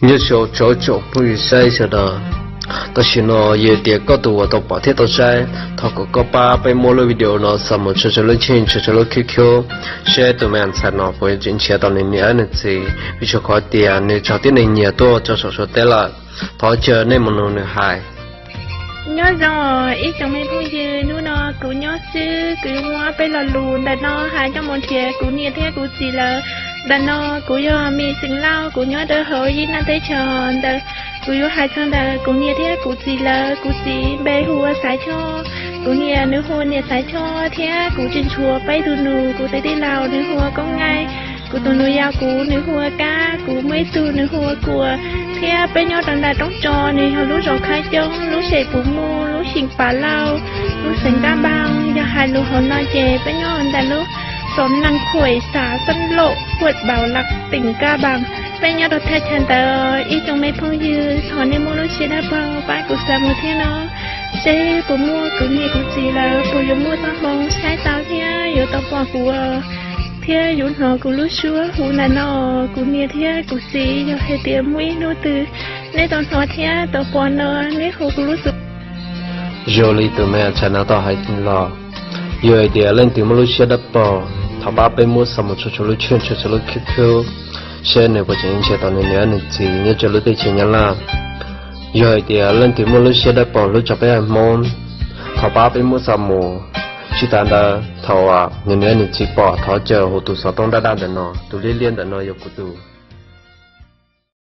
Nyob zoo tsoom phooj ywg saib sawv daws, tam sim no yog tias koj tus uas tau pom thiab tau saib, thov kom koj pab peb muab lub video no xa mus tso rau lub cheej, tso rau lub QQ, seb tus me ntxhais no puas tseem nrhiav tau nws niam nws txiv, vim rau qhov tias nws raug tib neeg nyiag tuaj rau saum Suav teb lawm. Thov caw nej mus mloog nws hais. Nyob zoo ib tsoom me phooj ywg, hnub no kuv nyob xwb, kuv yuav muab peb lo lus ntawm no hais coj mus nrhiav kuv niam thiab kuv txiv lawv. Ntawm no kuv yog Me Xeem Lauj, kuv nyob rau hauv Yij Naj teb chaws ntawd. Kuv yuav hais txog ntawm kuv niam thiab kuv txiv lawv. Kuv txiv npe hu ua Xaiv Choj, kuv niam nws hu ua niam Xaiv Choj, thiab kuv tsis ntshua peb tus nus, kuv tus tij laug nws hu ua Koob Nqaij, kuv tus nus yau kuv nws hu ua Kab, kuv muaj ib tug nws hu ua Kuam, thiab peb nyob rau ntawm Roob Tso, nws yog lub zos Khab Coob, lub sem Pus Muj, lub xyeem Pas Lauj, lub xeev Kab Npaas. Yog hais lus hauv no ces peb nyob ntawm lub xov Naj Khuam, xav Xab Lauj, huam Npaus Las, teem Kab Npaas. Peb nyob rau thaj chaw ntawd, ib tsoom me phooj ywg, thov nej muab lub siab dawb paug pab kuv xa mus thiab no, seb puas muaj kuv niam kuv txiv lawv, puas yuav muaj txoj hmoo saib tau thiab yuav tau pom kuv. Thiab yuav hnov kuv lub suab hu ntawm no, kuv niam thiab kuv txiv, yog hais tias muaj ib hnub twg nej tau hnov thiab tau pom no, nej hu kuv lub xov. Zoo li tus me ntxhais no tau hais los, yog hais tias leej twg muaj lub siab dawb paug, thov pab peb muab xa mus tso rau lub cheej, tso rau lub QQ, seb nws puas tseem nrhiav tau nws niam nws txiv nyob rau lub teb chaws Nyab Laj. Yog hais tias leej twg muaj lub siab dawb paug hlub tshaj peb haiv Hmoob, thov pab peb muab xa mus. Tsis tas ntawd, thaum nws niam nws txiv pom, thov caw hu tus xov tooj daj daj ntawm no, tus liab liab ntawm no yog kuv tus.